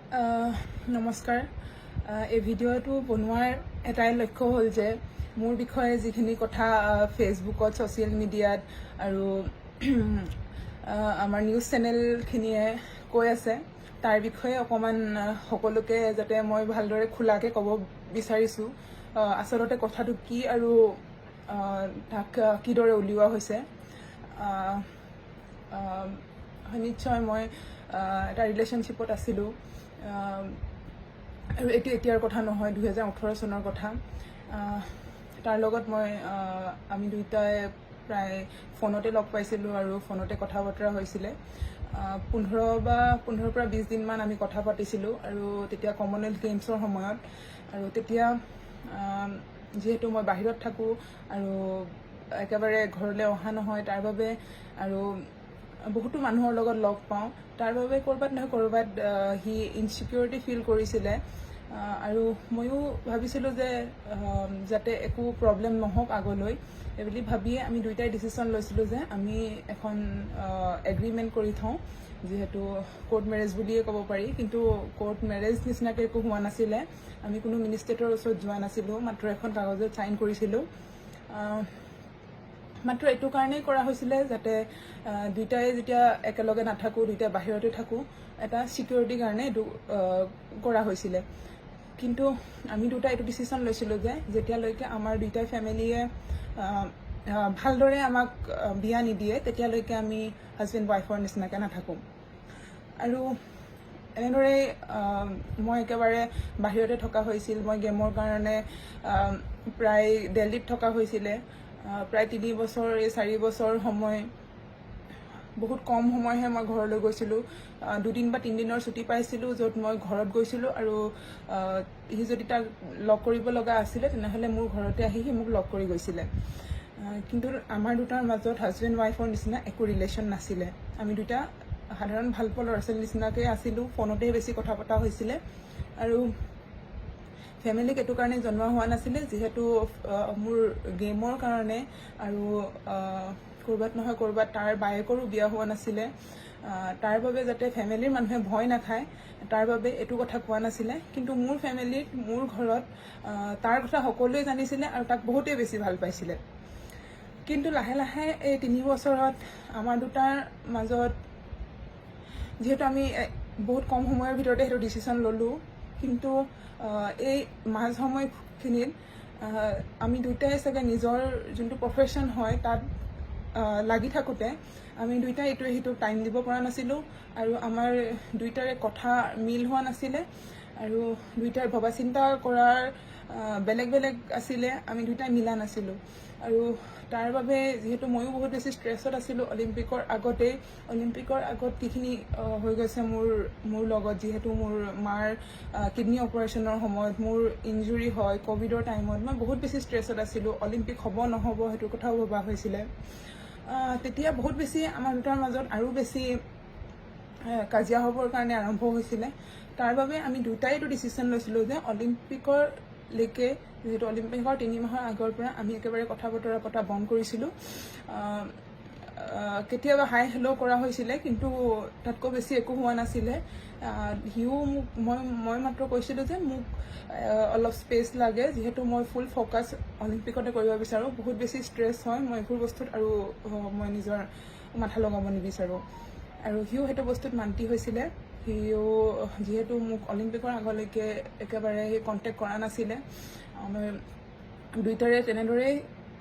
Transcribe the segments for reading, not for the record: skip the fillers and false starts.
নমস্কাৰ। এই ভিডিঅ'টো বনোৱাৰ এটাই লক্ষ্য হ'ল যে মোৰ বিষয়ে যিখিনি কথা ফেচবুকত, ছ'চিয়েল মিডিয়াত আৰু আমাৰ নিউজ চেনেলখিনিয়ে কৈ আছে, তাৰ বিষয়ে অকণমান সকলোকে যাতে মই ভালদৰে খোলাকৈ ক'ব বিচাৰিছোঁ, আচলতে কথাটো কি আৰু তাক কিদৰে উলিওৱা হৈছে। হয়, নিশ্চয় মই এটা ৰিলেশ্যনশ্বিপত আছিলোঁ আৰু এইটো এতিয়াৰ কথা নহয়, 2018 চনৰ কথা। তাৰ লগত মই আমি দুয়োটাই প্ৰায় ফোনতে লগ পাইছিলোঁ আৰু ফোনতে কথা বতৰা হৈছিলে। 15 বা 15ৰ পৰা 20 দিনমান আমি কথা পাতিছিলোঁ আৰু তেতিয়া কমনৱেলথ গেমছৰ সময়ত। আৰু তেতিয়া যিহেতু মই বাহিৰত থাকোঁ আৰু একেবাৰে ঘৰলৈ অহা নহয়, তাৰ বাবে আৰু বহুতো মানুহৰ লগত লগ পাওঁ, তাৰ বাবে ক'ৰবাত নহয় ক'ৰবাত সি ইনচিকিউৰিটি ফিল কৰিছিলে আৰু ময়ো ভাবিছিলোঁ যে যাতে একো প্ৰব্লেম নহওক আগলৈ, এইবুলি ভাবিয়ে আমি দুয়োটাই ডিচিশ্যন লৈছিলোঁ যে আমি এখন এগ্ৰিমেণ্ট কৰি থওঁ, যিহেতু কোৰ্ট মেৰেজ বুলিয়ে ক'ব পাৰি। কিন্তু কোৰ্ট মেৰেজ নিচিনাকৈ একো হোৱা নাছিলে। আমি কোনো মিনিষ্ট্ৰেটৰ ওচৰত যোৱা নাছিলোঁ, মাত্ৰ এখন কাগজত চাইন কৰিছিলোঁ। মাত্ৰ এইটো কাৰণেই কৰা হৈছিলে যাতে দুয়োটাই যেতিয়া একেলগে নাথাকোঁ, দুয়োটাই বাহিৰতে থাকোঁ, এটা ছিকিউৰিটিৰ কাৰণে এইটো কৰা হৈছিলে। কিন্তু আমি দুটাই এইটো ডিচিশ্যন লৈছিলোঁ যে যেতিয়ালৈকে আমাৰ দুয়োটাই ফেমিলিয়ে ভালদৰে আমাক বিয়া নিদিয়ে, তেতিয়ালৈকে আমি হাজবেণ্ড ৱাইফৰ নিচিনাকৈ নাথাকোঁ। আৰু এনেদৰেই মই একেবাৰে বাহিৰতে থকা হৈছিল। মই গেমৰ কাৰণে প্ৰায় দিল্লীত থকা হৈছিলে। প্ৰায় 3 বছৰ, এই 4 বছৰ সময় বহুত কম সময়হে মই ঘৰলৈ গৈছিলোঁ। দুদিন বা তিনিদিনৰ ছুটি পাইছিলোঁ, য'ত মই ঘৰত গৈছিলোঁ আৰু সি যদি তাক লগ কৰিব লগা আছিলে, তেনেহ'লে মোৰ ঘৰতে আহি সি মোক লগ কৰি গৈছিলে। কিন্তু আমাৰ দুটাৰ মাজত হাজবেণ্ড ৱাইফৰ নিচিনা একো ৰিলেশ্যন নাছিলে। আমি দুটা সাধাৰণ ভালপোৱা ল'ৰা ছোৱালীৰ নিচিনাকৈ আছিলোঁ। ফোনতেই বেছি কথা পতা হৈছিলে আৰু ফেমিলিক এইটো কাৰণে জনোৱা হোৱা নাছিলে, যিহেতু মোৰ গেমৰ কাৰণে আৰু ক'ৰবাত নহয় ক'ৰবাত তাৰ বায়েকৰো বিয়া হোৱা নাছিলে, তাৰ বাবে যাতে ফেমিলিৰ মানুহে ভয় নাখায়, তাৰ বাবে এইটো কথা কোৱা নাছিলে। কিন্তু মোৰ ফেমিলিত, মোৰ ঘৰত তাৰ কথা সকলোৱে জানিছিলে আৰু তাক বহুতেই বেছি ভাল পাইছিলে। কিন্তু লাহে লাহে এই 3 বছৰত আমাৰ দুটাৰ মাজত, যিহেতু আমি বহুত কম সময়ৰ ভিতৰতে সেইটো ডিচিশ্যন ল'লোঁ, কিন্তু এই মাজ সময়খিনিত আমি দুয়োটাই চাগে নিজৰ যোনটো প্ৰফেশ্যন হয়, তাত লাগি থাকোঁতে আমি দুয়োটাই ইটোৱে সিটোক টাইম দিব পৰা নাছিলোঁ আৰু আমাৰ দুয়োটাৰে কথা মিল হোৱা নাছিলে আৰু দুয়োটাৰ ভবা চিন্তা কৰাৰ বেলেগ বেলেগ আছিলে। আমি দুয়োটাই মিলা নাছিলোঁ আৰু তাৰ বাবে যিহেতু ময়ো বহুত বেছি ষ্ট্ৰেছত আছিলোঁ অলিম্পিকৰ আগতেই, অলিম্পিকৰ আগত যিখিনি হৈ গৈছে মোৰ লগত, যিহেতু মোৰ মাৰ কিডনী অপাৰেশ্যনৰ সময়ত মোৰ ইঞ্জুৰি হয়, ক'ভিডৰ টাইমত মই বহুত বেছি ষ্ট্ৰেছত আছিলোঁ। অলিম্পিক হ'ব নহ'ব, সেইটো কথাও ভবা হৈছিলে। তেতিয়া বহুত বেছি আমাৰ দুটাৰ মাজত আৰু বেছি কাজিয়া হ'বৰ কাৰণে আৰম্ভ হৈছিলে। তাৰ বাবে আমি দুটাই এইটো ডিচিশ্যন লৈছিলোঁ যে অলিম্পিকৰলৈকে, যিহেতু অলিম্পিকৰ 3 মাহৰ আগৰ পৰা আমি একেবাৰে কথা বতৰা পতা বন্ধ কৰিছিলোঁ। আহ, আহ, কেতিয়াবা হাই হেল্ল' কৰা হৈছিলে, কিন্তু তাতকৈ বেছি একো হোৱা নাছিলে। সিও মোক মই মই মাত্ৰ কৈছিলোঁ যে মোক অলপ স্পেচ লাগে, যিহেতু মই ফুল ফ'কাছ অলিম্পিকতে কৰিব বিচাৰোঁ। বহুত বেছি ষ্ট্ৰেছ হয়, মই এইবোৰ বস্তুত আৰু মই নিজৰ মাথা লগাব নিবিচাৰোঁ। আৰু সিও সেইটো বস্তুত মান্তি হৈছিলে। সিও যিহেতু মোক অলিম্পিকৰ আগলৈকে একেবাৰে সি কণ্টেক্ট কৰা নাছিলে। আমাৰ দুয়োটাৰে তেনেদৰেই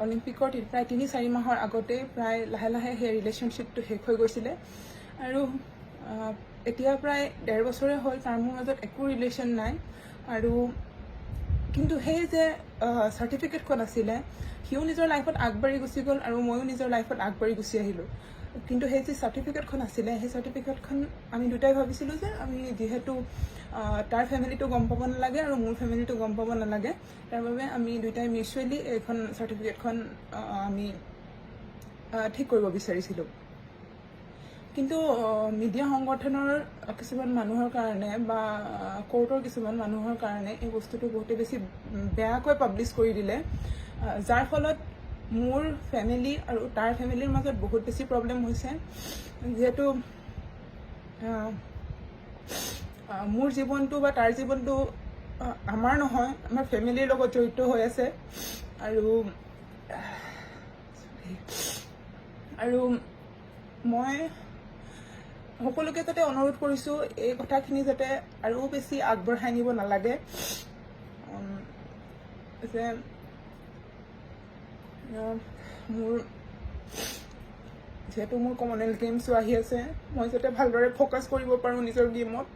অলিম্পিকৰ প্ৰায় 3-4 মাহৰ আগতেই প্ৰায় লাহে লাহে সেই ৰিলেশ্যনশ্বিপটো শেষ হৈ গৈছিলে। আৰু এতিয়া প্ৰায় ডেৰ বছৰে হ'ল, তাৰ মোৰ মাজত একো ৰিলেশ্যন নাই। আৰু কিন্তু সেই যে চাৰ্টিফিকেটখন আছিলে, সিও নিজৰ লাইফত আগবাঢ়ি গুচি গ'ল আৰু ময়ো নিজৰ লাইফত আগবাঢ়ি গুচি আহিলোঁ। কিন্তু সেই যি চাৰ্টিফিকেটখন আছিলে, সেই চাৰ্টিফিকেটখন আমি দুটাই ভাবিছিলোঁ যে আমি যিহেতু তাৰ ফেমিলিটো গম পাব নালাগে আৰু মোৰ ফেমিলিটো গম পাব নালাগে, তাৰ বাবে আমি দুয়োটাই মিউচুৱেলি এইখন চাৰ্টিফিকেটখন আমি ঠিক কৰিব বিচাৰিছিলোঁ। কিন্তু মিডিয়া সংগঠনৰ কিছুমান মানুহৰ কাৰণে বা কোৰ্টৰ কিছুমান মানুহৰ কাৰণে এই বস্তুটো বহুতেই বেছি বেয়াকৈ পাব্লিছ কৰি দিলে, যাৰ ফলত মোৰ ফেমিলি আৰু তাৰ ফেমিলিৰ মাজত বহুত বেছি প্ৰব্লেম হৈছে। যিহেতু মোৰ জীৱনটো বা তাৰ জীৱনটো আমাৰ নহয়, আমাৰ ফেমিলিৰ লগত জড়িত হৈ আছে। আৰু আৰু মই সকলোকে যাতে অনুৰোধ কৰিছোঁ, এই কথাখিনি যাতে আৰু বেছি আগবঢ়াই নিব নালাগে, যে মোৰ যিহেতু মোৰ কমনৱেলথ গেমছো আহি আছে, মই যাতে ভালদৰে ফ'কাছ কৰিব পাৰোঁ নিজৰ গেমত,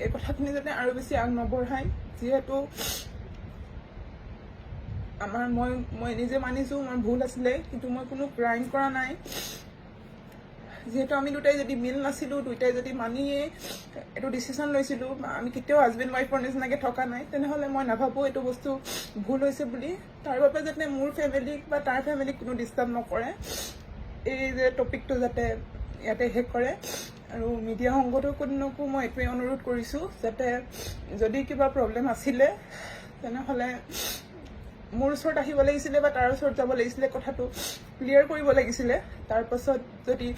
এই কথাখিনি যাতে আৰু বেছি আগ নবঢ়ায়। যিহেতু আমাৰ মই মই নিজে মানিছোঁ মোৰ ভুল আছিলে, কিন্তু মই কোনো ক্ৰাইম কৰা নাই। যিহেতু আমি দুটাই যদি মিল নাছিলোঁ, দুটাই যদি মানিয়ে এইটো ডিচিশ্যন লৈছিলোঁ বা আমি কেতিয়াও হাজবেণ্ড ৱাইফৰ নিচিনাকৈ থকা নাই, তেনেহ'লে মই নাভাবোঁ এইটো বস্তু ভুল হৈছে বুলি। তাৰ বাবে যাতে মোৰ ফেমিলিক বা তাৰ ফেমিলিক কোনো ডিষ্টাৰ্ব নকৰে, এই যে টপিকটো যাতে ইয়াতে শেষ কৰে। আৰু মিডিয়া সংগঠনকো মই এইটোৱে অনুৰোধ কৰিছোঁ, যাতে যদি কিবা প্ৰব্লেম আছিলে, তেনেহ'লে মোৰ ওচৰত আহিব লাগিছিলে বা তাৰ ওচৰত যাব লাগিছিলে, কথাটো ক্লিয়াৰ কৰিব লাগিছিলে। তাৰপাছত যদি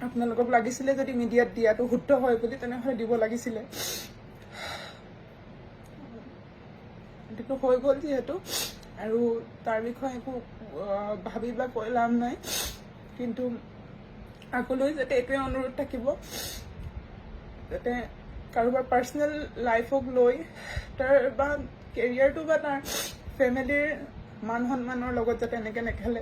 আপোনালোকক লাগিছিলে যদি মিডিয়াত দিয়াটো শুদ্ধ হয় বুলি, তেনেহ'লে দিব লাগিছিলে। এইটো হৈ গ'ল যিহেতু, আৰু তাৰ বিষয়ে একো ভাবি বা কৈ লাভ নাই। কিন্তু আগলৈ যাতে এইটোৱে অনুৰোধ থাকিব, যাতে কাৰোবাৰ পাৰ্চনেল লাইফক লৈ তাৰ বা কেৰিয়াৰটো বা তাৰ ফেমিলিৰ মান সন্মানৰ লগত যাতে এনেকৈ নেখেলে।